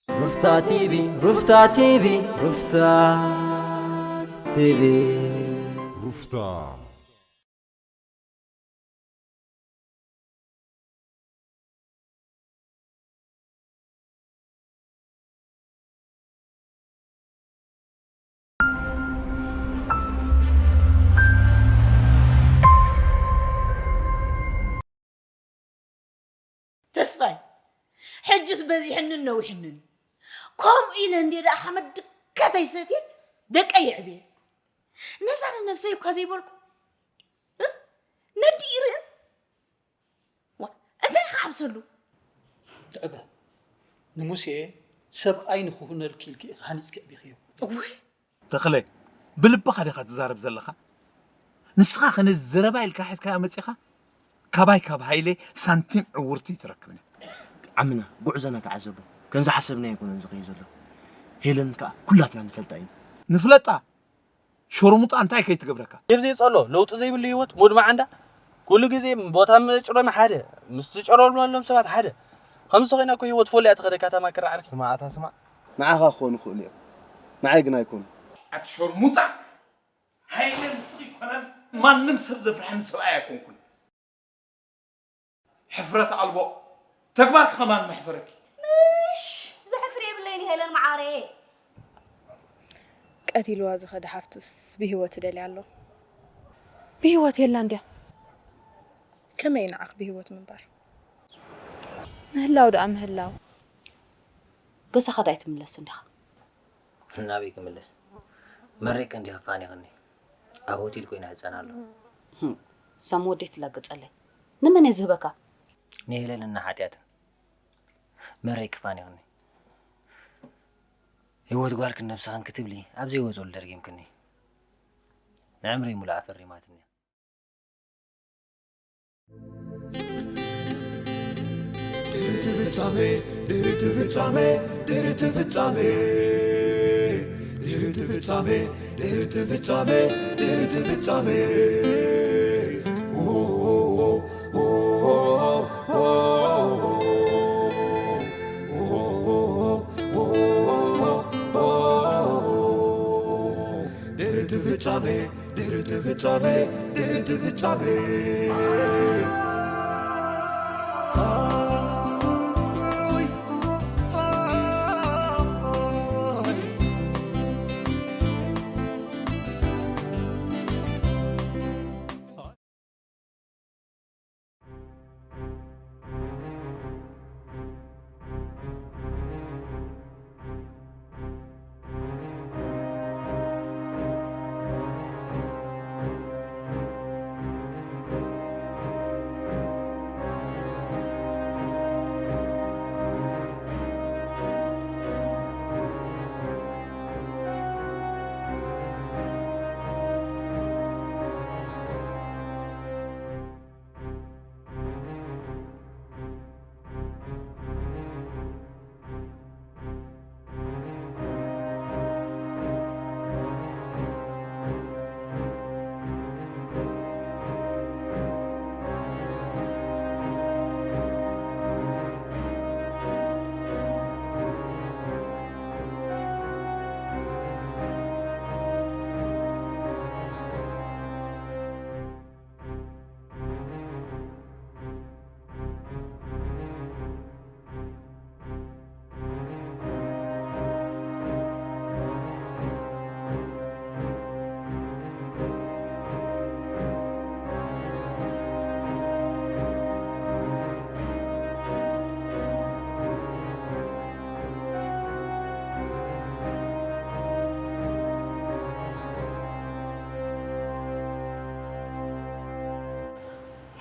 ሩፍታ ቲቪ፣ ሩፍታ ቲቪ፣ ሩፍታ ቲቪ። ሩፍታ። ተስፋይ፣ ሕጅስ በዚሕንን ነዊሕንን። ከምኡ ኢለ እንዴ ደኣ ሓመድ ድከተይ ሰትየ ደቀይ የዕብየ። ነዛ ንነብሰይ እኳ ዘይበልኩ፣ እ? ነዲ ይርእን? ዋ፣ እንታይ ክዓብሰሉ? ትዕበ፣ ንሙሴ ሰብኣይ ንኽኹነልኪ ኢልኪ ኢኺ ሃኒጽኪ ኣዕቢኽዮ። እውይ! ተኽለ፣ ብልብኻ ዲኻ ትዛረብ ዘለኻ? ንስኻ ኸ ነዚ ዘረባ ኢልካ ሒዝካዮ መጺኻ? ካባይ ካብ ሃይለ ሳንቲም ዕውርቲ ኣይትረክብን። ዓምና፣ ጉዕዞና ተዓዘቦ። ከም ዝሓሰብናዮ ኣይኮነን ዝኸይድ ዘሎ። ሄለን ከኣ ኩላትና ንፈልጣ ኢና። ንፍለጣ? ሸርሙጣ እንታይ ከይትገብረካ? ኬፍ ዘይጸሎ፣ ለውጢ ዘይብሉ ህይወት፣ ሙድ መዓንዳ። ኩሉ ግዜ ቦታ ምጭሮም ሓደ፣ ምስ ትጨረሉሎም ሰባት ሓደ። ከምዚ ተኾይና እኮ ህይወት ፎል እያ ትኸደካ፣ እታ ማክራ ዓርሲ። ስማዕ ኣታ ስማዕ፣ ንዓኻ ክኾኑ ይኽእሉ እዮም፣ ንዓይ ግን ኣይኮኑ። ኣቲ ሸርሙጣ፣ ሃይለ ንስኺ ይኮነን፣ ማንም ሰብ ዘፍርሐኒ ሰብኣይ ኣይኮንኩን። ሕፍረት ኣልቦ ተግባር ከማን መሕፈረኪ። ምሽ ዘሕፍር የብለይን ሄለን መዓረየ። ቀቲልዋ ዝኸደ ሓፍቱስ ብህይወት ይደልያ ኣሎ። ብህይወት የላ እንድያ። ከመይ ንዓኽ ብህይወት ምንባር? ምህላው ደኣ ምህላው። ገዛኻ ዳኣ ኣይትምለስን ዲኻ? ናበይ ክምለስ? መሬክ እንዲኻ ፋኒኽኒ። ኣብ ሆቴል ኮይነ ሕጸን ኣሎ። ህም፣ ሳም ወደይ ትላገጸለይ። ንመን እየ ዝህበካ? ንሄለን እና ሓጢኣትን። መሬክ ፋኒኽኒ። ህይወት ጓልክን ነብስኽን ክትብሊ ኣብ ዘይወጸሉ ደርጊምክኒ። ንዕምረይ ሙሉእ ኣፈሪማትኒ። ድሕርቲ ፍጻሜ፣ ድሕርቲ ፍጻሜ፣ ድሕርቲ ፍጻሜ፣ ድሕርቲ ፍጻሜ፣ ድሕርቲ ፍጻሜ፣ ድሕርቲ ፍጻሜ። ድሕርቲ ፍጻሜ፣ ድሕርቲ ፍጻሜ፣ ድሕርቲ ፍጻሜ።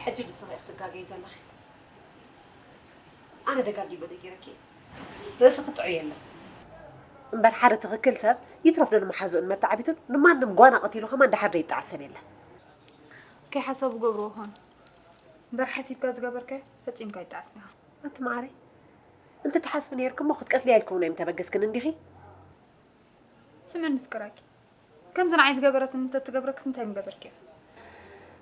ሕጂ ንስኺ ኢኺ ትጋገዪ ዘለኺ። ኣነ ደጋጊመ ነጊረኪ። ርእስኺ ጥዑይ የለን። እምበር ሓደ ትኽክል ሰብ ይትረፍ ዶ ንመሓዝኡን መተዓቢቱን ንማንም ጓና ቀቲሉ ከማን ደሓር ዘይጠዓስ ሰብ የለን። ከይሓሰቡ ገብርዎ ኾን። እምበር ሓሲብካ ዝገበርካዮ ፈጺምካ ኣይጠዓስን ኢኻ። ኣቲ መዓረይ፣ እንተትሓስቢ ነይርኪ እሞ ክትቀትልያ ኢልኪ እውን ኣይምተበገስክን እንዲኺ። ስምዕኒ እስከ ራኪ፣ ከምዚ ንዓይ ዝገበረትኒ እንተትገብረክስ እንታይ ምገበርክዮ?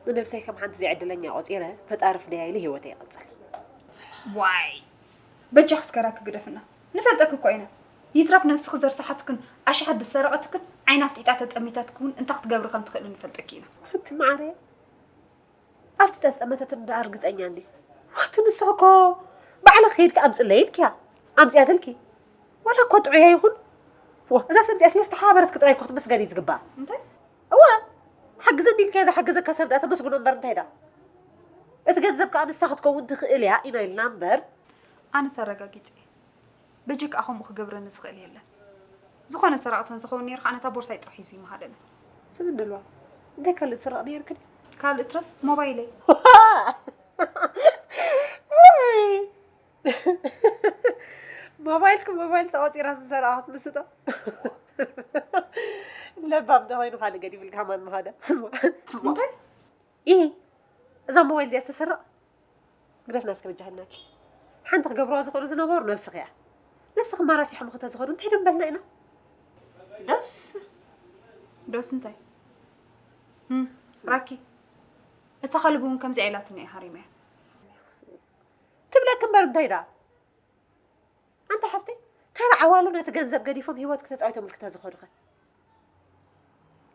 ንነብሰይ ከም ሓንቲ ዘይዕድለኛ ቆጺረ፣ ፈጣሪ ፍደያ ኢለ ህይወተይ ይቐጽል። ዋይ፣ በጃኺ እስከ ራኪ ግደፍና። ንፈልጠኪ እኮ ኢና። ይትረፍ ነብስኺ ዘርሰሓትክን ኣሽሓት ዝሰረቐትክን ዓይና ኣፍጢጣ ተጠሚታትኪ እውን እንታይ ክትገብሪ ከም ትኽእሊ ንፈልጠኪ ኢና። እቲ ማዕረ ኣብቲ ጠስጠመተትን ደኣ ርግጸኛ እንዲ። ዋቱ ንስኺ እኮ ባዕልኺ ከይድኪ ኣምጽለይ ኢልኪያ። ኣምጽያትልኪ። ዋላ እኮ ጥዑያ ይኹን። ዋ፣ እዛ ሰብ እዚኣ ስለ ዝተሓባበረትኪ ጥራይ እኮ ክትመስገን እዩ ዝግባኣ። እንታይ? እዋ፣ ሓግዘኒ ኢልኪያ ዝሓገዘካ ሰብ ደኣ ተመስግኖ እምበር እንታይ ደኣ? እቲ ገንዘብ ከኣ ንሳ ክትከውን ትኽእል እያ ኢና ኢልና እምበር። ኣነስ ኣረጋጊጸ። በጀክኣ ከምኡ ክገብረኒ ዝኽእል የለን። ዝኾነ ሰራቒ ተዝኸውን ነይሩ ከዓ ነታ ቦርሳይ ጥራሕ ሒዙ እዩ ምሃደኒ። ስምን ደልዋ እንታይ ካልእ ትስረቕ ነይርክን? ካልእ ትረፍ ሞባይለይ። ሞባይልክ ሞባይል ተቖፂራ ዝሰረቐት ምስጦ ለባም ተኾይኑ ካልእ ገዲፍልካ ማን ምኻደ። እንታይ? ኢ እዛ ሞባይል እዚኣ ተሰረቕ ግደፍና እስከ በጃ ሃልናኪ። ሓንቲ ክገብርዋ ዝኽእሉ ዝነበሩ ነብስኺ እያ። ነብስኺ ማራሲሖም ክተ ዝኸዱ እንታይ ደንበልና ኢና? ዶስ ዶስ እንታይ? እም፣ ራኪ እታ ከልቢ እውን ከምዚኣ ኢላትኒ እያ ሃሪመያ። ትብለኪ እምበር እንታይ ደኣ? ኣንታ ሓፍተይ፣ ተራ ዓዋሉ ነቲ ገንዘብ ገዲፎም ህይወትኪ ተጻዊቶምልኪ ተዝኸዱኸ?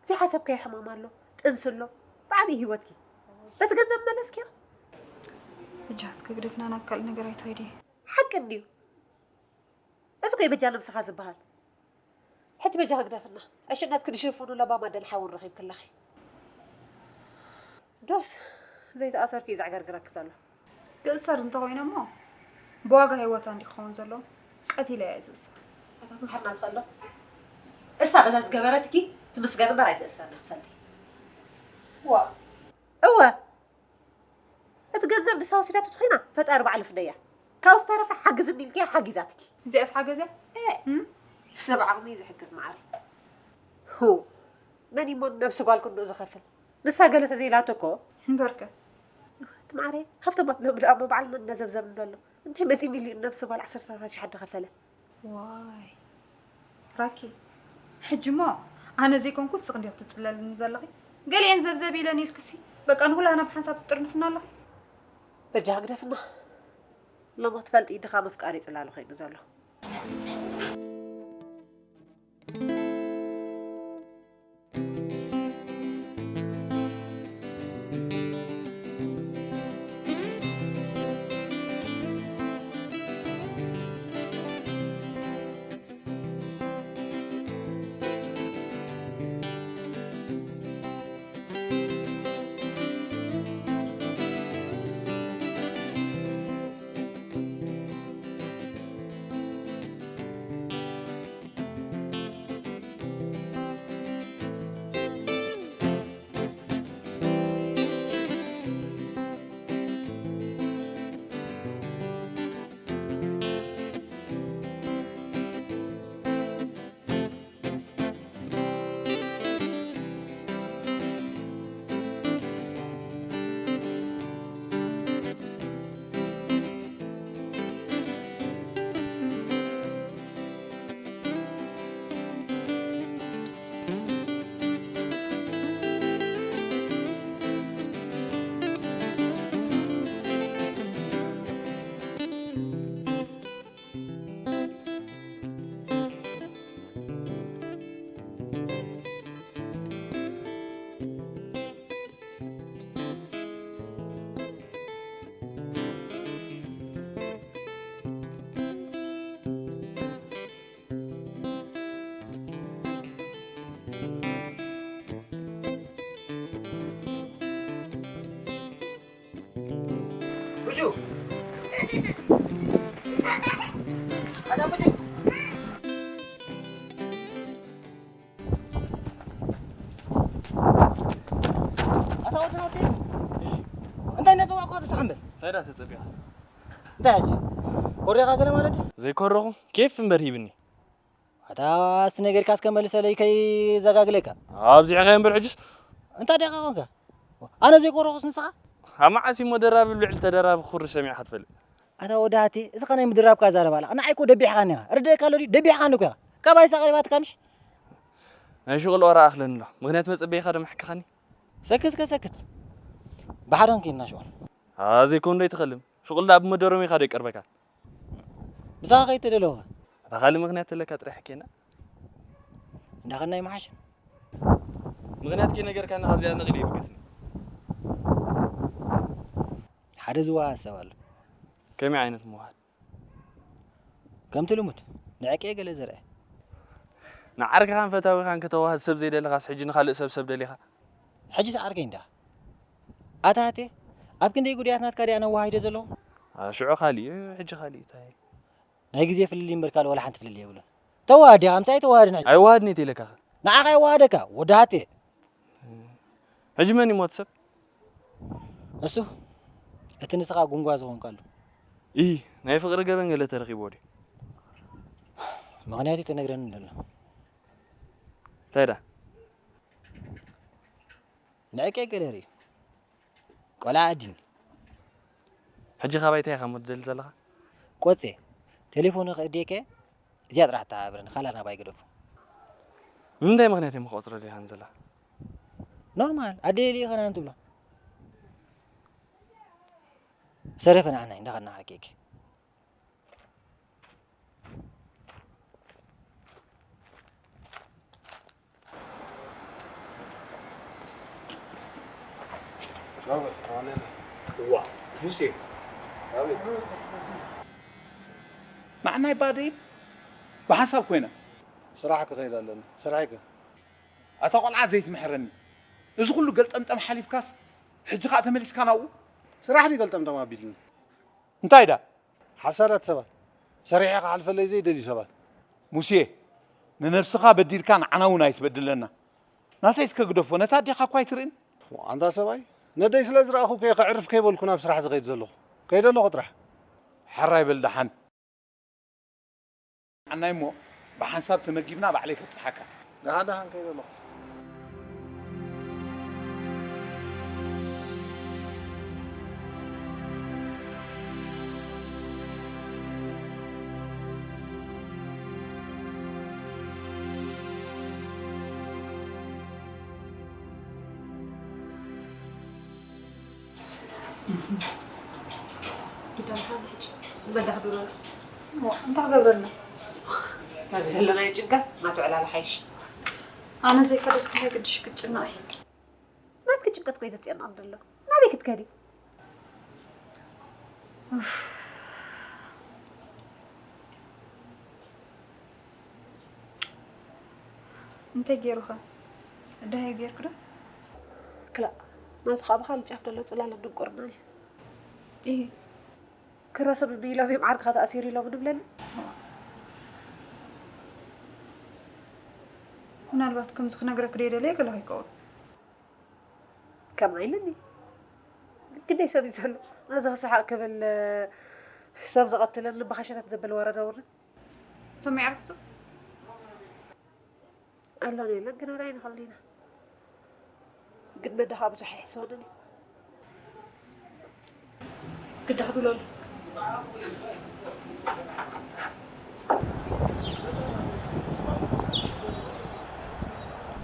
ዘይሓሰብካዮ ሕማም ኣሎ፣ ጥንሲ ኣሎ፣ ብዓብዪ ህይወትኪ በቲ ገንዘብ መለስኪዮ። በጃ እስከ ግደፍና ናብ ካልእ ነገር ኣይትኸይዲ። ሓቂ እንድዩ። እዚ እኮ እዩ በጃ ነብስኻ ዝበሃል። ሕጂ በጃ ክግደፍና። ዕሽነትኪ ዝሽፍኑ ለባም ኣደን ሓውን ረኺብኪ ኣለኺ። ዶስ ዘይተኣሰርኪ እዩ ዘዕገርግረኪ ዘሎ። ክእሰር እንተኾይነ እሞ ብዋጋ ህይወታ እንዲ ክኸውን ዘሎ ቀቲለያ እየ ዝእሰር። ኣታ ትምሕርና ትኸሎ እሳ በዛ ዝገበረትኪ ትምስገን እምበር ኣይትእሰርን ክትፈልጢ። ዋ እወ እቲ ገንዘብ ንሳ ወሲዳቶ ተኾይና ፈጣሪ ባዕሉ ፍደያ። ካብኡ ዝተረፈ ሓግዝኒ ኢልኪያ ሓጊዛትኪ። እዚኣስ ሓገዘ? እየ እም? ሰብ ዓቕሚ እዩ ዝሕግዝ መዓረይ። ሁ መን እዩ እሞ ንነብሲ ጓል ክንድኡ ዝኸፍል? ንሳ ገለ ተዘይላቶ እኮ። እምበርከ። እቲ መዓረይ ሃፍተማት ሎም ደኣ እሞ ባዕልና እናዘብዘብ ንብለሉ። እንታይ መፂ ሚልዮን ነብሲ ጓል ዓሰርተታት ኣሽሓት ዝኸፈለ? ዋይ ራኪ፣ ሕጂ እሞ ኣነ ዘይኮንኩ እስኺ እንዲኺ ትጽለልኒ ዘለኺ። ገሊኤን ዘብዘብ ኢለን ኢልክሲ በቃ ንኹላህና ብሓንሳብ ትጥርንፍና ኣለኺ። በጃ ግደፍና። ሎሞ ትፈልጢ ድኻ ምፍቃር እዩ ጽላሉ ኮይኑ ዘሎ። እንታይ እናጸዋዕኩኻ ተሳሓምበል እንታይ ዳ ተጸቢኻ እንታይ ሕጂ ኮሪኻ ገለ ማለት ድዩ ዘይኮረኹ ኬፍ እምበር ሂብኒ ኣታ ኣስ ነገርካ እስከ መልሰለይ ከይዘጋግለካ ኣብዚሕኻ እምበር ሕጅስ እንታይ ዲኻ ኮንካ ኣነ ዘይኮረኹስ ንስኻ ኣብ መዓስ እሞ ደራቢ ልዕሊ ተደራቢ ክኹሪ ሰሚዕካ ትፈልጥ ኣታ ወዲ ሃቴ፣ እስኻ ናይ ምድራብካ ዛረባ ኣለኻ። ንዓይ እኮ ደቢሕካኒ ኢኻ። እርደእካ ኣሎ ድዩ? ደቢሕካኒ እኮ ኢኻ። ካባይሳ ቀሪባትካ ምሽ? ናይ ሽቕል ኦራ ኣኽለኒ ኣሎ። ምኽንያት መጸበይኻ ዶ መሕክኻኒ? ሰክት እስከ ሰክት። ብሓደን ኬድና ሽቕል። ኣዘይ ኮን ዶ ኣይትኸልም? ሽቕል ደኣ ብመደሮም ኢኻ ዶ ይቀርበካ? ምሳኻ ከይተደለወ። ብኻልእ ምኽንያት ተለካ ጥራሕ ኬና። እንዳኸና ይመሓሽ። ምኽንያት ከይነገርካኒ ካብዚኣ ነቒለ ይብገስኒ። ሓደ ዝወሃድ ሰብ ኣሎ። ከመይ ዓይነት ምውሃድ? ከምቲ ልሙድ፣ ንዕቄ ገለ ዘርአ። ንዓርክኻን ፈታዊኻን ከተዋህድ ሰብ ዘይደለኻስ፣ ሕጂ ንኻልእ ሰብ ሰብ ደሊኻ? ሕጂስ ዓርከይ እንዳ። ኣታ ሃቴ፣ ኣብ ክንደይ ጉዳያት ናትካ ድያ ነወሃሂደ ዘለኹ? አ፣ ሽዑ ካሊእ፣ ሕጂ ካሊእ እንታይ? ናይ ግዜ ፍልልይ እምበር ካልእ ዋላ ሓንቲ ፍልልይ የብሉን። ተዋሃድ ዲኻ? ምሳይ ተዋሃድን ሕጂ። ኣይወሃድን እየ ኢለካ። ንዓኻ የወሃደካ፣ ወዲ ሃቴ። ሕጂ መን ይሞት ሰብ? እሱ፣ እቲ ንስኻ ጉንጓ ዝኾንካሉ። ኢ፣ ናይ ፍቕሪ ገበን ገለ ተረኺብዎ ድዩ? ምኽንያቱ ኣይተነግረንን ዘሎ። እንታይ ደኣ? ንዕቄ ገለ ርእዩ። ቆልዓ ኣዲኒ። ሕጂ ካባይ እንታይ ኢኻ እሞ ትደሊ ዘለኻ? ቆጼ፣ ቴሌፎኑ ከእድየከ፣ እዚኣ ጥራሕ ተሓባብረኒ፣ ካልኣ ናባይ ግደፎ። ብምንታይ ምኽንያት እዮም ክቆጽረልካ ዘለኻ? ኖርማል፣ ኣደይ ልኢኸና እንትብሎ። ሰሪፈ ንዓናይ እንዳኸድና ሓቂቂ። እዋ፣ ሙሴ። ኣቤት። ንዓናይ ባደይ ብሓንሳብ ኮይና። ስራሕ ክኸይድ ኣለኒ። ስራሕከ? ኣታ ቆልዓ ዘይትምሕረኒ። እዚ ኩሉ ገልጠምጠም ሓሊፍካስ፣ ሕጂ ከኣ ተመሊስካ ናብኡ? ስራሕ ድዩ ገልጠምጠም ኣቢልኒ? እንታይ ዳ? ሓሳዳት ሰባት። ሰሪሐ ክሓልፈለይ ዘይደልዩ ሰባት። ሙሴ፣ ንነብስኻ በዲልካ ንዓና እውን ኣይትበድለና። ናተይ እስከ ግደፎ፣ ነታ ኣዴኻ እኳ ኣይትርእን? ኣንታ ሰብኣይ፣ ነደይ ስለ ዝረኣኹ እኮ እየ ከዕርፍ ከይበልኩ ናብ ስራሕ ዝኸይድ ዘለኹ። ከይደ ኣለኹ ጥራሕ። ሕራይ በል ደሓን። ዓናይ እሞ ብሓንሳብ ተመጊብና ባዕለይ ከብጽሓካ። ደሓን ደሓን ከይደ ኣለኹ። ብደሓን ሕጂ በዳህ ብሎ ኣሎ። እሞ እንታይ ክገብረልና? ኣብዚ ዘለናዮ ጭንቀት ናቱ ዕላል ሓይሽ። ኣነ ዘይከደልኩ ናይ ግድሽ ክጭነቕ እየ። ናትኪ ጭንቀት እኮ እዩ ዘጨንቕ ዘሎ። ናበይ ክትከዲ? ኡፍ። እንታይ ገይሩኸ? እዳሃዩ ገይርክ ዶ? ክላእ፣ ናቱ ኸዓ ብኻልእ ጫፍ ዘሎ ጽላለ ድንቁርና እዩ። እሂ። ክረሰብ ብኢሎም እዮም ዓርክኻ ተኣሲሩ ኢሎም ንብለኒ። ምናልባት ከምዚ ክነግረክ ደይደለየ ገለ ከይከውን። ከምኣ ኢልኒ። ግደይ ሰብ እዩ ዘሎ። ነዚ ክስሓቕ ክብል ሰብ ዝቐትልን ብሓሸታት ዘብል ወረ ነውርን። ሰሚዐ ኣርክቱ? ኣሎና የለን፣ ክንብል ኣይንኽእልን ኢና። ግን መዳኻ ብዙሕ ኣይሕስበንን እዩ። ግዳ ክብለሉ።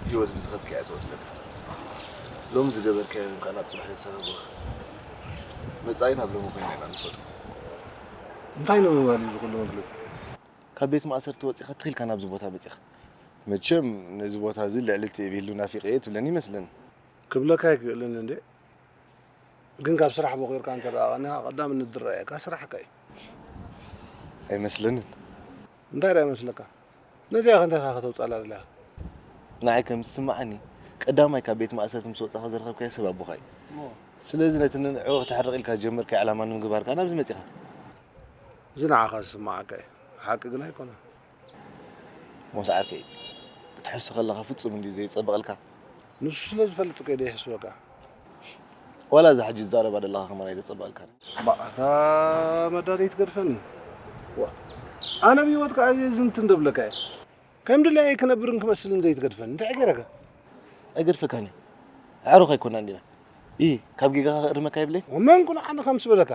ህይወት ብዝኸድካዮ ትወስደካ። ሎሚ ዝገበርካዮ ምዃን ኣብ ጽባሕ ዘሰጋግሩኻ። መጻኢ ናብ ሎሚ ኮይንና ኢና ንፈልጦ። እንታይ ንምባል እዩ እዚ ኩሉ መግለጺ? ካብ ቤት ማእሰርቲ ወጺኻ ትኺልካ ናብዚ ቦታ መጺኻ። መቸም ነዚ ቦታ እዚ ልዕሊ እቲ ቤሉ ናፊቐ እየ ትብለኒ ይመስለኒ። ክብለካ ኣይክእልን እንዴ። ግን ካብ ስራሕ ቦቒርካ እንተ ደኣ ቀኒኻ ቀዳምነት ዝረኣየካ ስራሕካ እዩ። ኣይመስለንን። እንታይ ደኣ ይመስለካ? ነዚኣ ከ እንታይ ኢኻ ከተውጻላ ደሊኻ? ንዓይ ከም ዝስምዓኒ፣ ቀዳማይ ካብ ቤት ማእሰርቲ ምስ ወጻኻ ዝረኸብካዮ ሰብ ኣቦኻ እዩ። እሞ? ስለዚ ነቲ ንዕኡ ክተሕርቕ ኢልካ ዝጀመርካዮ ዕላማ ንምግባር ከኣ ናብዚ መጺኻ። እዚ ንዓኻ ዝስምዓካ እዩ። ሓቂ ግን ኣይኮነን። ሞስ ዓርከይ፣ ክትሕሱ ከለኻ ፍጹም እንድዩ ዘይጸብቐልካ። ንሱ ስለ ዝፈልጥ እኮ እዩ ዘይሕስወካ። ዋላ እዛ ሕጂ ትዛረባ ዘለኻ ከማን ኣይተጸብቐልካን። እባ፣ እታ መዳለይቲ ገድፈኒ። ዋ፣ ኣነ ብህይወት ከኣ እየ ዝንትን ደብለካ እየ። ከም ድላየይ ክነብርን ክመስልን ዘይትገድፈኒ። እንታይ ገይረካ? ኣይገድፈካን እየ። ኣዕሩኽ ኣይኮናን ዲና። ኢ፣ ካብ ጌጋኻ ክእርመካ የብለይን። ወመን ኩሉ ዓንኻ ምስ በለካ።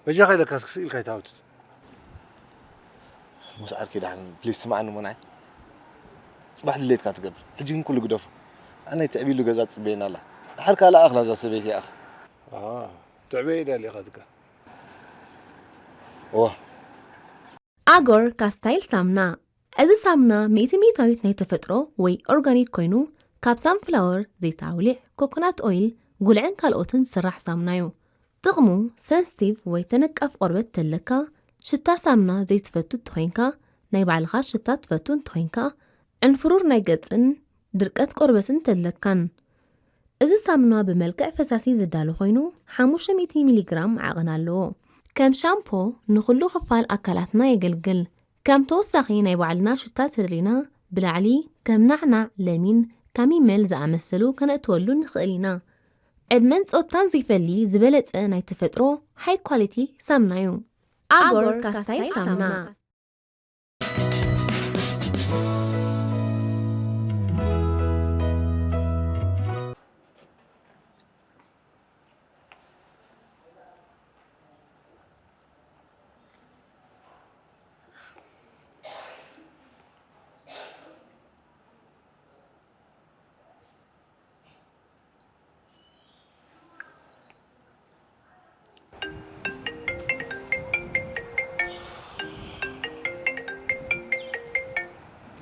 በጃኻ ኢለካስ ክስኢልካ ኣይትሃውትት። ሞስ ዓርከይ ደሓን ፕሊስ ስምዓኒ እሞ ንዓይ። ጽባሕ ድሌትካ ትገብር። ሕጂ ግን ኩሉ ግደፎ። ኣነ ትዕቢሉ ገዛ ትጽበየና ኣላ። ደሓር ከኣ ለኣኽላ እዛ ሰበይቲ ይኣኽ። ኣዋ፣ ትዕበየ ደሊኻ ትካ። እዋ። ኣጎር ካስታይል ሳምና። እዚ ሳምና ሚእቲ ሚእታዊት ናይ ተፈጥሮ ወይ ኦርጋኒክ ኮይኑ፣ ካብ ሳንፍላወር፣ ዘይት ኣውሊዕ፣ ኮኮናት ኦይል፣ ጉልዕን ካልኦትን ዝስራሕ ሳምና እዩ። ጥቕሙ፣ ሰንስቲቭ ወይ ተነቃፍ ቆርበት ተለካ፣ ሽታ ሳምና ዘይትፈቱ እንተኾይንካ፣ ናይ ባዕልኻ ሽታ ትፈቱ እንተኾይንካ፣ ዕንፍሩር ናይ ገጽን ድርቀት ቆርበትን ተለካን። እዚ ሳምና ብመልክዕ ፈሳሲ ዝዳሎ ኮይኑ፣ ሓሙሽተ ሚእቲ ሚሊግራም ዓቐን ኣለዎ። ከም ሻምፖ ንኹሉ ክፋል ኣካላትና የገልግል። ከም ተወሳኺ ናይ ባዕልና ሽታ ተደሊና፣ ብላዕሊ ከም ናዕናዕ፣ ለሚን፣ ካሚመል ዝኣመሰሉ ከነእትወሉ ንኽእል ኢና። ዕድመን ጾታን ዘይፈሊ ዝበለጸ ናይ ተፈጥሮ ሃይ ኳሊቲ ሳምና እዩ። ኣጎር ካስታይል ሳምና።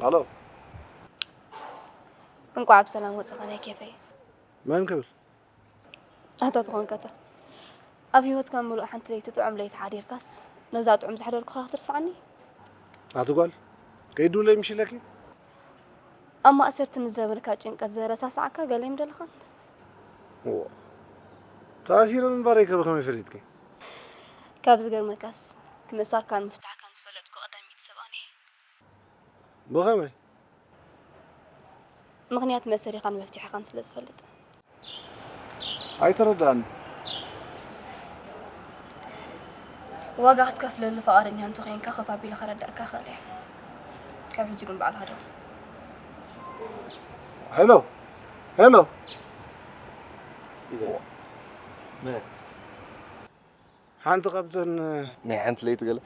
ኣሎ። እንቋዕ ብሰላም ወጻኻ ናይ ኬፈይ። መን ክብል? ኣታ ትኾንከታ ኣብ ህይወትካ ምሉእ ሓንቲ ለይቲ ጥዑም ለይቲ ሓዲርካስ ነዛ ጥዑም ዘሕደርኩኻ ክትርስዓኒ? ኣቲ ጓል ከይድውለይ ምሽ ኢለኪ? ኣብ ማእሰርቲ ንዝነበርካ ጭንቀት ዘረሳስዓካ ገለ ይምደልኻን? እዎ። ተኣሲረ ምንባረይ ከ ብኸመይ ፈሊጥኪ? ካብ ዝገርመካስ ምእሳርካን ምፍታሕካን ዝፈለጥኩ ቀዳመይቲ ሰብ ኣነ እየ። ብኸመይ? ምኽንያት መእሰሪኻን መፍትሒኻን ስለ ዝፈልጥ። ኣይተረድኣኒ። ዋጋ ክትከፍለሉ ፍቓደኛ እንተኾይንካ ከፍ ኣቢለ ከረድኣካ እኽእል እየ። ካብ ሕጂ ግን ባዕልኻ ደው። ሄሎ ሄሎ። ሓንቲ ካብተን ናይ ሓንቲ ለይቲ ገለ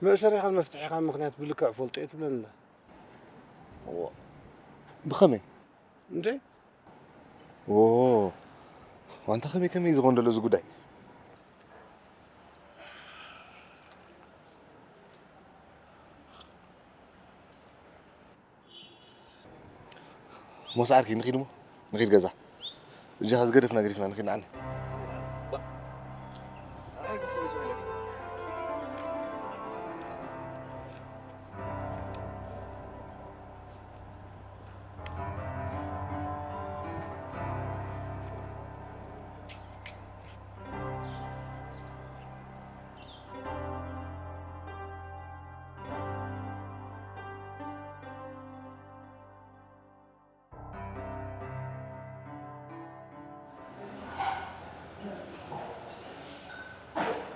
መእሰሪኻን መፍትሒኻን ምኽንያት ብልክዕ ፈልጦ እየ ትብለኒ ኣላ። እዎ። ብኸመይ? እንዴ? ዎ። ዋንታ ከመይ ከመይ ዝኸውን ዘሎ እዚ ጉዳይ? ሞሳ ዓርኪ ንኺድ እሞ ንኺድ ገዛ። እጃኻ ዝገደፍና ገዲፍና ንኺድ ንዓኒ።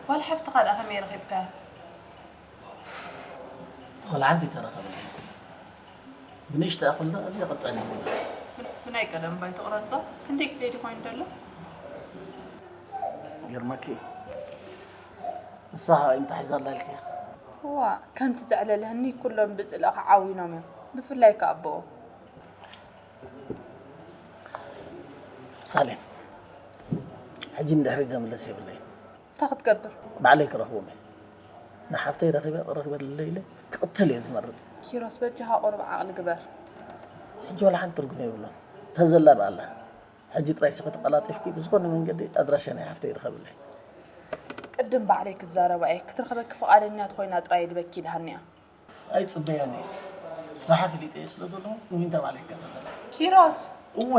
ጓል ሓፍትኻ ደኣ ከመይ ረኺብካያ? ቆልዓ እንተይተረኸበለይ ብንእሽተኣ ኩልና ኣዝያ ቀጣን እያ ነይራ። ብናይ ቀደም ባይ ትቕረጾ ክንደይ ግዜ ድዩ ኮይኑ ዘሎ? ይገርመኪ ንሳ እዩ ምታሒዛ ኣላ ኢልኪ። እዋ ከምቲ ዘዕለለኒ ኩሎም ብጽልእኻ ዓዊኖም እዮም ብፍላይ ከኣ ኣቦኡ። ሳሌም ሕጂ ንድሕሪት ዘምልስ የብለይን። እንታይ ክትገብር? ባዕለይ ክረኽቦም እየ። ንሓፍተይ ረኺበ ክረኽበለይ ኢለ ክቕተል እየ ዝመርጽ። ኪሮስ በጃኻ ቁሩብ ዓቕሊ ግበር። ሕጂ ዋላ ሓንቲ ትርጉም የብሉን። ተዘላ ብኣላ። ሕጂ ጥራይ ስኺ ተቐላጢፍኪ ብዝኾነ መንገዲ ኣድራሻ ናይ ሓፍተይ ርኸብለይ። ቅድም ባዕለይ ክዛረባ እየ። ክትረኽበኪ ፍቓደኛ ተኾይና ጥራይ እየ ድበኪ ኢልሃኒ እያ። ኣይጽበያን እየ። ስራሓ ፈሊጠዮ ስለ ዘለኹ ንዊንታ ባዕለይ ይከታተላ። ኪሮስ! እወ።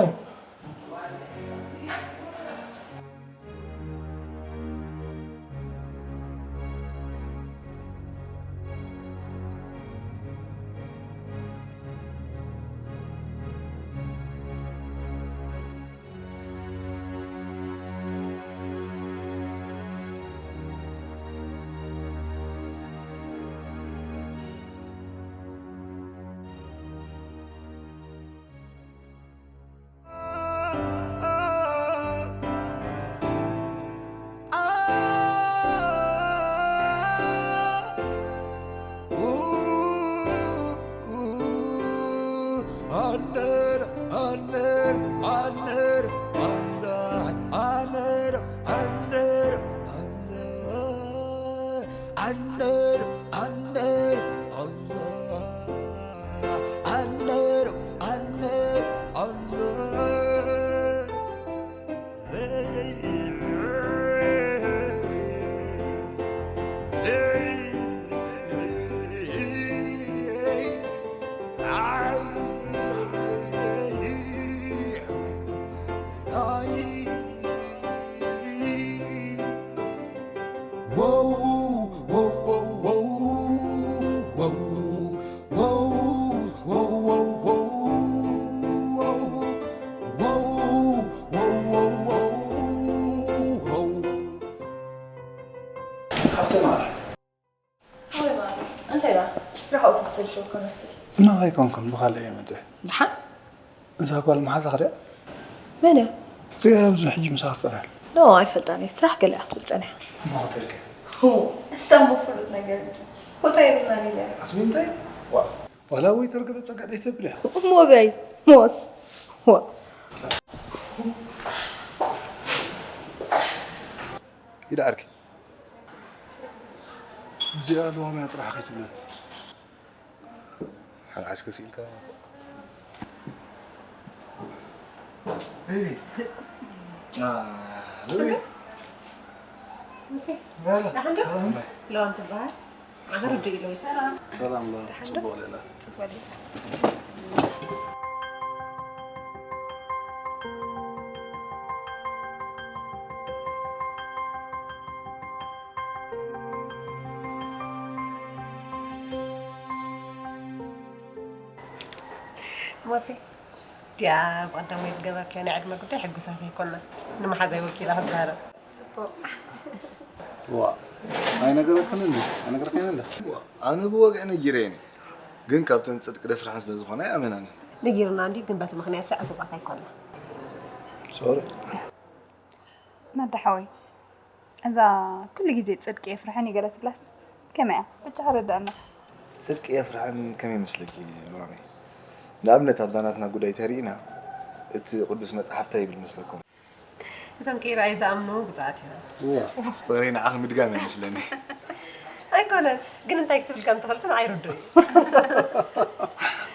ብናኻ ኣይኮንኩን፣ ብኻልእ እየ መፅእ። ደሓን? እዛ ጓል መሓዛ ክሪኣ? መን እያ? እዚኣ ኣብዚ ሕጂ ምሳኻ ትፀንሕ። ኖ፣ ኣይፈልጣን እየ። ስራሕ ገለ እያ ክትብል ፀኒሓ። እሞ ሆቴል ከ? ሁ፣ እስታሞ ፍሉጥ ነገር። ሆታ የብልናን ኢለ። ኣስቢ እንታይ? ዋ፣ ዋላ ወይተር ገለ ፀገዕ ዘይተብል እያ። እሞ በይ፣ ሞስ። ዋ። ኢዳ ዓርኪ። እዚኣ ለዋም እያ ጥራሕ ከይትብለን። ሓንዓስከ ስኢልካ። ኤይ። አ፣ ሉሊ። ሙሴ፣ ጋላ። ደሓን ዶ? ሰላም። ለዋም ትበሃል? ኣገር ዶ ኢሉ? ሰላም። ሰላም፣ ለዋም። ደሓን ዶ? ጽቡቕ ሌላ። ጽቡቕ ሌላ። ሞሴ፣ እቲኣ ብቐዳማይ ዝገበርክያ ናይ ዕድመ ጉዳይ ሕጉሳት ኣይኮንና። ንመሓዛይ ወኪላ ክዛረብ። ጽቡቕ። ዋ፣ ኣይነገረክን እንዲ? ኣይነገረክን እንዲ? ዋ፣ ኣነ ብወግዒ ነጊረየን እየ። ግን ካብተን ጽድቂ ደፍርሐን ስለ ዝኾና ኣይኣመናንን። ነጊርና እንዲ፣ ግን በቲ ምኽንያት ሰ ዕጉባት ኣይኮንና። ሶሪ። መዳ ሓወይ፣ እዛ ኩሉ ግዜ ጽድቂ የፍርሐን እዩ ገለ ትብላስ ከመይ እያ? ብቻ ኣረዳእና። ጽድቂ የፍርሐን ከመይ ይመስለኪ ሉዋመይ? ንኣብነት ኣብዛ ናትና ጉዳይ ተሪእና እቲ ቅዱስ መጽሓፍ እንታይ ይብል መስለኩም? እቶም ከይረኣዩ ዝኣምኑ ብፅዓት እዮም። ፍቕረይ ንዓኺ ምድጋም እያ መስለኒ። ኣይኮነን፣ ግን እንታይ ክትብል ከም ትኽእል ስን ኣይርዱን።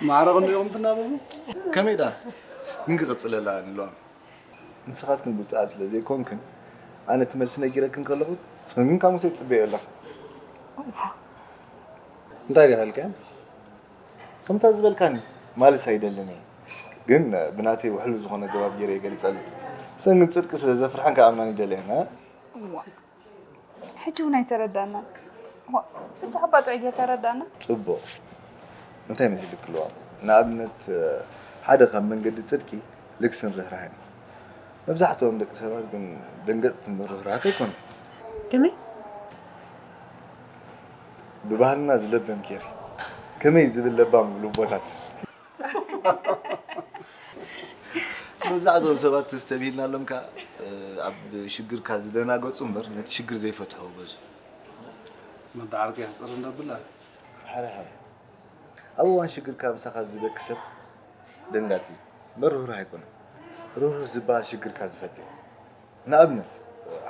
ማዕረ ክንሪኦም ትናበቡ? ከመይ ደኣ? ግን ክቕጽለላ ንለዋም። ንስኻትክን ብፁዓት ስለ ዘይኮንክን፣ ኣነ እቲ መልሲ ነጊረክን ከለኹ፣ ንስኽን ግን ካብ ሙሴ ትጽበዮ ኣለኽን። እንታይ ዲኻ ኢልካዮ? ከምታ ዝበልካኒ ማለስ ኣይደልን እየ። ግን ብናተይ ውሕሉል ዝኾነ ኣገባብ ገይረ እየ ገሊጸሉ። ንሰን ግን ጽድቂ ስለ ዘፍርሐን ክኣምናን ይደልየን፣ እ? እዋ። ሕጂ እውን ኣይተረዳእናን። ዋ፣ ብቻ ሓባ ጥዑይ ጌርካ ረዳእና። ጽቡቕ። እንታይ መሲልክ ኣለዋ? ንኣብነት፣ ሓደ ካብ መንገዲ ጽድቂ ልግስን ርህራሄን። መብዛሕትኦም ደቂ ሰባት ግን ደንገጽቲ እምበር ርህሩሃት ኣይኮኑን። ከመይ? ብባህልና ዝለበምኪ ኢኺ። ከመይ ዝብል ለባም ልቦታት። መብዛሕትኦም ሰባት ተስተብሂልናሎም ከኣ፣ እ፣ ኣብ ሽግርካ ዝደናገጹ እምበር ነቲ ሽግር ዘይፈትሑ በዙ። መዳዓርቂ የሕጽር እንደብላ። ሓረ ሓረ። ኣብ እዋን ሽግርካ ምሳኻ ዝበኪ ሰብ ደንጋጺ እዩ። እምበር ርህሩህ ኣይኮነን። ርህሩህ ዝበሃል ሽግርካ ዝፈቲ እዩ። ንኣብነት፣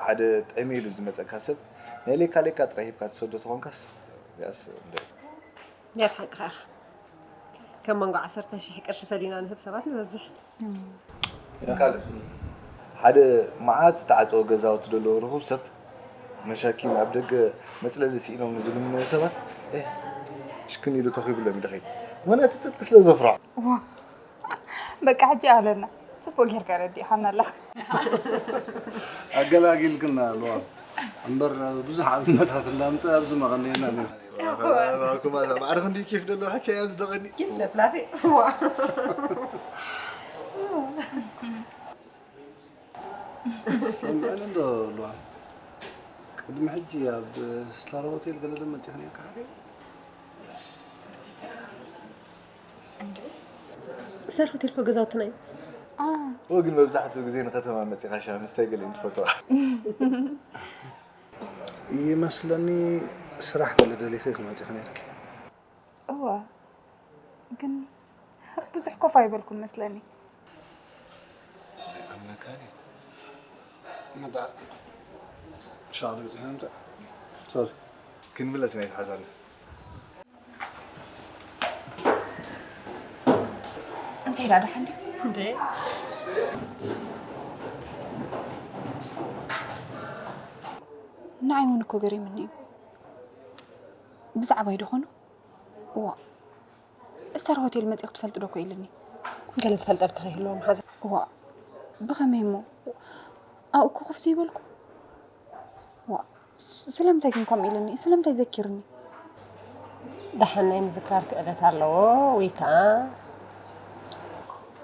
ሓደ ጠሜሉ ዝመጸካ ሰብ ናይ ሌካ ሌካ ጥራይ ሂብካ ትሰዶ ተኾንካስ፣ እዚኣስ እንደ ያስ ሓቅኻ ኢኻ። ከም መንጎ ዓሰርተ ሽሕ ቅርሺ ፈሊና ንህብ ሰባት ንበዝሕ። ካልእ፣ ሓደ መዓት ዝተዓጸወ ገዛውቲ ዘለዎ ርኹብ ሰብ፣ መሻኪን ኣብ ደገ መጽለሊ ስኢኖም ንዝልምንዎ ሰባት፣ ኤህ፣ ሽክን ኢሉ ተኺብሎም ይደኸይ። ምኽንያቱ ጽድቂ ስለ ዘፍርሖ። ዋ፣ በቃ ሕጂ ኣለና። ጽቡቅ ጌርካ ረዲእኻና ኣለኻ። ኣገላጊልክና ኣለዋ። እምበር ብዙሕ ኣብነታት እንዳምጸ ኣብዚ መቐነየና ነይሩ። ኣባኩም ኣዛ ማዕረ ክንዲ ኬፍ ደሎ ሓኪ ኣብዚ ደቐኒ። ኬፍ ለፍላፊ። ዋ። ሰምዕን እንዶ ኣለዋ። ቅድሚ ሕጂ ኣብ ስታር ሆቴል ገለ ዶ መጺኻ ነርካ ሓቂ? እንዴ? ስታር ሆቴል እኮ ገዛውትና እዩ። አ። እወ፣ ግን መብዛሕትኡ ግዜ ንከተማ መጺኻ ሻሂ ምስታይ ገለ እዩ ትፈትዋ። ይመስለኒ ስራሕ ገለ ደሊኺ ኢኺ መጺኺ ነርኪ። እወ፣ ግን ብዙሕ ኮፍ ኣይበልኩን መስለኒ። ኣይኣምነካን እየ። መዳር ሻዕሪ ብፅሒ ምምፃእ። ሶሪ። ክንምለስ ኢና ይትሓዛልና። እንታይ ኢላ ደሓን ድዩ? እንዴ? ንዓይ እውን እኮ ገሪሙኒ እዩ። ብዛዕባይ ዶ ኾኑ? እዋ፣ ስታር ሆቴል መጺእኪ ትፈልጢ ዶ እኮ ኢሉኒ። ገለ ዝፈልጠልኪ ከይህልዎ መሓዛ። እዋ፣ ብኸመይ እሞ? ኣብኡ እኮ ኮፍ ዘይበልኩ። ዋ፣ ስ-፣ ስለምንታይ ግን ከምኡ ኢሉኒ? ስለምንታይ ዘኪሩኒ? ደሓን ናይ ምዝካር ክእለት ኣለዎ፣ ወይ ከኣ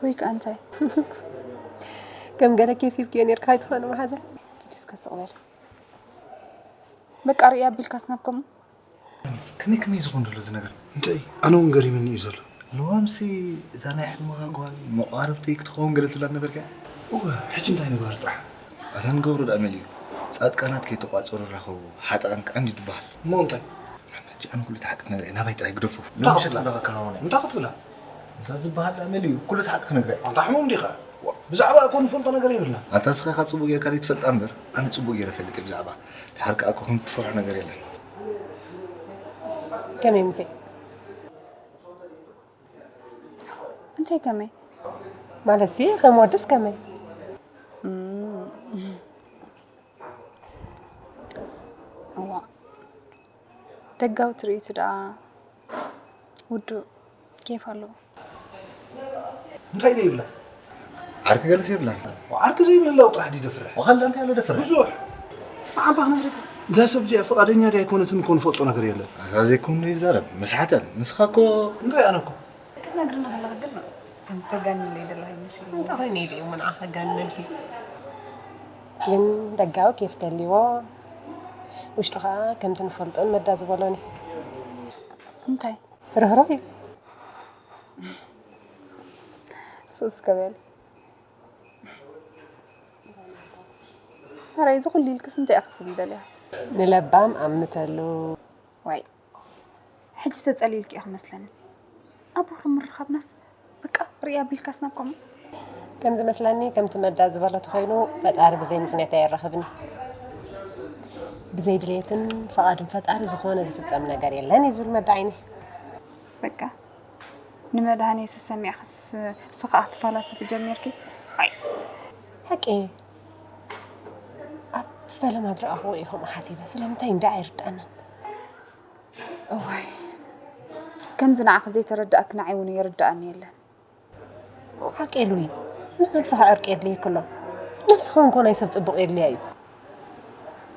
ወይ ከኣ እንታይ? ከም ገለ ኬፍ ሂብክዮ ኔርካ ኣይትኾን መሓዛ? ኪዲ እስከ ስቕ በል። በቃ ርእያ ኣቢልካስ ናብ ከምኡ? ከመይ ከመይ ዝኾን ዘሎ እዚ ነገር? እንታይ? ኣነ እውን ገሪምኒ እዩ ዘሎ። ልዋምሲ እታ ናይ ሕልምኻ ጓል መቋርብተይ ክትኸውን ገለ ትብላ ነበርካ። እወ፣ ሕጂ እንታይ ንግበር ጥራሕ? ኣታ ንገብሮ ደኣ መሊኡ። ጻድቃናት ከይተቋጸሩ ራኸቡ፣ ሓጥኣን ከዓ እንዲ ትበሃል። እሞ እንታይ? ሕጂ ኣነ ኩሉ እቲ ሓቂ ክነግራ እየ፣ ናባይ ጥራይ ግደፎ። እንታይ ክትብላ? እንታይ ክትብላ? እንታይ ዝበሃል ደኣ መሊኡ፣ ኩሉ እቲ ሓቂ ክነግራ እየ። ኣንታ ሕሙም ዲኻ? ብዛዕባ እኮ ንፈልጦ ነገር የብልና። ኣንታ እስኻ ኢኻ ጽቡቕ ጌርካ ዘይትፈልጣ እምበር፣ ኣነ ጽቡቕ ጌረ እፈልጥ እየ ብዛዕባ። ድሓር ከኣ እኮ ከምቲ ትፈርሖ ነገር የለን። ከመይ ሙሴ? እንታይ ከመይ? ማለትሲ ከም ወድስ ከመይ? እዋ ደጋዊ ትርኢቱ ደኣ ውዱእ ኬፍ ኣለዎ። እንታይ ደይብላ? ዓርኪ ገለስ የብላን። ዓርኪ ዘይብህላው ጥራሕ ድዩ ደፍርሕ? ወኻልዳ እንታይ ኣሎ ደፍርሕ? ብዙሕ። ንዓባ ክነግረካ። እዛ ሰብ እዚኣ ፍቓደኛ ድያ ኣይኮነትን እኮ ንፈልጦ ነገር የለን። እዛ ዘይኮኑ ይዛረብ። መስሓት እያ። ንስኻ እኮ እንታይ ኣነ እኮ ክትነግርና ከለኻ ግን ከም ተጋንነለይ ዘለኻ ይመስል። እንታይ ኮይነ ኢለ እየ እሞ ንዓኻ ከጋንነልኪ? ግን ደጋዊ ኬፍ ተልይዎ ውሽጡ ከዓ ከምቲ ንፈልጦን መዳ ዝበሎን እዩ። እንታይ? ርህሩህ እዩ። ሱስ ከበል። ሕራይ እዚ ኩሉ ኢልክስ እንታይ ኢኺ ክትብሊ ደሊኻ? ንለባም ኣምተሉ። ዋይ ሕጂ ተጸሊልኪ ኢኺ መስለኒ። ኣብ ወሪ ምርኻብናስ በቃ ርእይ ኣቢልካስ ናብ ከምኡ። ከም ዝመስለኒ ከምቲ መዳ ዝበሎ ተኾይኑ ፈጣሪ ብዘይ ምኽንያት ኣየራኽብን እዩ። ብዘይ ድሌትን ፈቓድን ፈጣሪ ዝኾነ ዝፍጸም ነገር የለን እዩ ዝብል መዳ ዓይነይ። በቃ ንመድሃኔ ሰሰሚዕኽስ ንስኻ ክትፈላሰፊ ጀሚርኪ። ኣይ ሓቂ ኣብ ፈለማ ዝረኣኽዎ እየ ከምኡ ሓሲበ። ስለምንታይ እንዳ ኣይርድኣንን። እዋይ ከምዚ ንዓኺ ዘይተረድኣኪ ንዓይ እውን ይርድኣኒ የለን። ሓቂ ኢሉ እዩ። ምስ ነብስኻ ዕርቂ የድልየኪ ኣሎ። ነብስኻ እንኮ ናይ ሰብ ጽቡቕ የድልያ እዩ።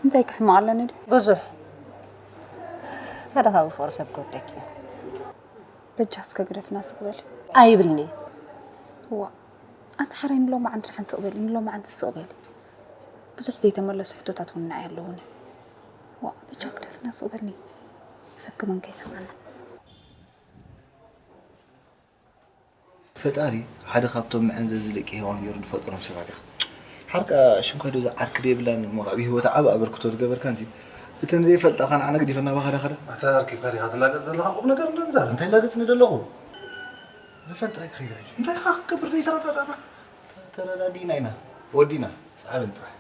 እንታይ ክሕመቕ ኣለኒ ድዩ? ብዙሕ ሓደ ካብኡ ፍቕሪ ሰብ ክወደኪ እዩ። በጃ እስከ ግደፍና ስቕ በሊ። ኣይብልኒ። እዋ ኣንቲ ሓራይ ንሎማዓንቲ ደሓን ስቕ በሊ፣ ንሎማዓንቲ ስቕ በሊ። ብዙሕ ዘይተመለሱ ሕቶታት እውን ንዓይ ኣለዉኒ። ዋ በጃ ግደፍና ስቕ በልኒ። ሰብ ከማን ከይሰምዓና። ፈጣሪ ሓደ ካብቶም መዐንዘዚ ደቂ ሄዋን ገይሩ ዝፈጠሮም ሰባት ኢኻ። ሓርቃ ሽንኳይ ዶ እዛ ዓርኪ ደይብላን እሞ ኣብ ህይወታ ዓቢ ኣበርክቶ ዝገበርካንሲ እተን ዘይፈልጣኻ ንዓና ገዲፈና ባኻ ዳኸዳ። ኣታ ኣርኪብካ ዲኻ ትላገጽ ዘለኻ ቁም ነገር እንዳ ንዛረብ። እንታይ ላገጽኒ ደለኹ? ንፈን ጥራይ ክኸይድ እዩ። እንታይ ኢኻ ክትገብር ዘይተረዳዳእና? ተረዳዲእና ኢና ወዲና። ሰዓብን ጥራሕ።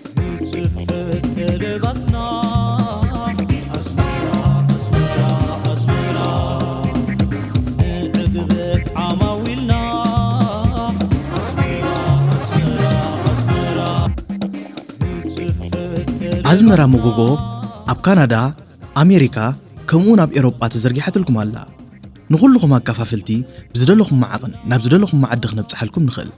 ብጽፈት ተለባትና ኣስመራ ኣስመራ ኣስመራ ንዕግበት ዓማዊልና ኣስመራ ኣስመራ ኣስመራ ብጽፈት ኣዝመራ መጎጎ ኣብ ካናዳ ኣሜሪካ ከምኡውን ኣብ ኤሮጳ ተዘርጊሓትልኩም ኣላ። ንኹልኹም ኣካፋፍልቲ ብዝደለኹም ዓቕን ናብ ዝደለኹም ዓዲ ክነብጽሓልኩም ንኽእል።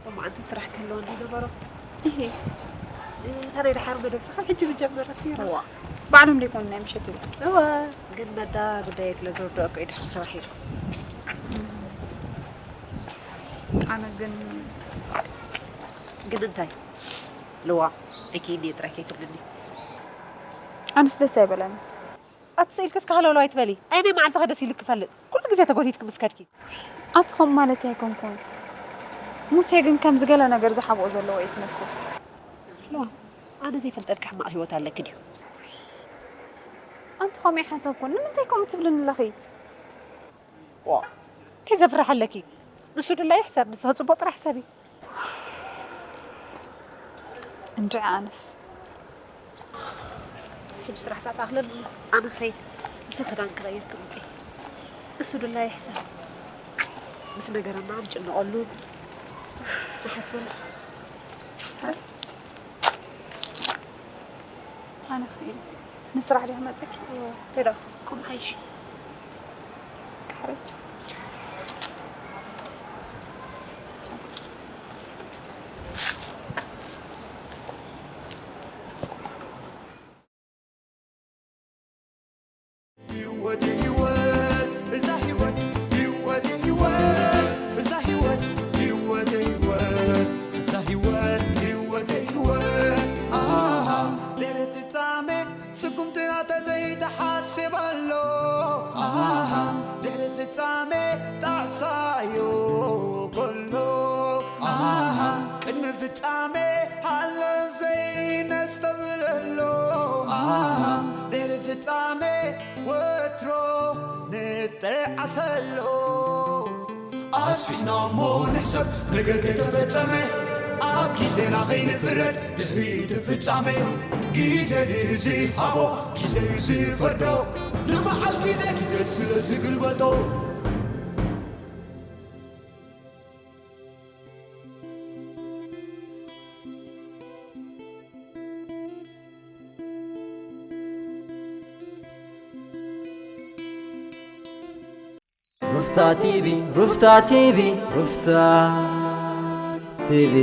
ሎማዓንቲ ስራሕ ክህልወኒ ነበሮ። እሄ። ታዲያ ድሓር መደብ ስራሕ ሕጂ ምጀመረት ነይራ። እዋ፣ ባዕሎም ደይኮኑ ናይ ምሸት ኢሉ። እዋ፣ ግን መዳ ጉዳይ ስለ ዝርድኦ እኮ እዩ ድሕሪ ስራሕ ኢሉ። ኣነ ግን ግን እንታይ? ልዋ፣ እኪ እንዴ ጥራይ ከይትብልኒ። ኣነስ ደስ ኣይበለኒ። ኣቲ ስኢልክስ ካህለውለው ኣይትበሊ። ኣየናይ መዓልቲ ከ ደስ ኢሉ ክፈልጥ? ኩሉ ግዜ ተጎቲትኪ ምስ ከድኪ። ኣቲ ከምኡ ማለተይ ኣይኮንኩን። ሙሴ ግን ከምዚ ገለ ነገር ዝሓብኦ ዘለዎ እዩ ትመስል። ሎ፣ ኣነ ዘይፈልጠልኪ ሕማቕ ህይወት ኣለኪ ድዩ? ኣንቲ ከምኡ ይሓሰብኩን። ንምንታይ ከምኡ ትብልኒ ኣለኺ? ዋ፣ እንታይ ዘፍርሕ ኣለኪ? ንሱ ድላዩ ይሕሰብ፣ ንስኺ ጽቡቕ ጥራሕ ሕሰቢ። እንድዒ ኣነስ። ሕጂ ስራሕ ሰዓት ኣኽለኒ ኣነ ክኸይድ፣ እዚ ክዳን ክቐይር ክምፅእ። እሱ ድላ ይሕሰብ። ምስ ነገረና ንጭነቐሉ ንሓስበሉ። ኣነ ክኸይድ። ንስራሕ ዲኻ መፂእኪ? ሄዳ። ከምኡ ሓይሽ። ካሕረች። ወትሮ ንጠዓሰሎ ኣስፊና እሞ ንሕሰብ ነገር ከይተፈጸመ ኣብ ግዜና ከይንፍረድ ድሕሪ እቲ ፍጻሜ ግዜ ንዝሃቦ ግዜ እዩ ዝፈርዶ ንበዓል ግዜ ግዜ ስለ ዝግልበጦ ሩፍታ ቲቪ ሩፍታ ቲቪ ሩፍታ ቲቪ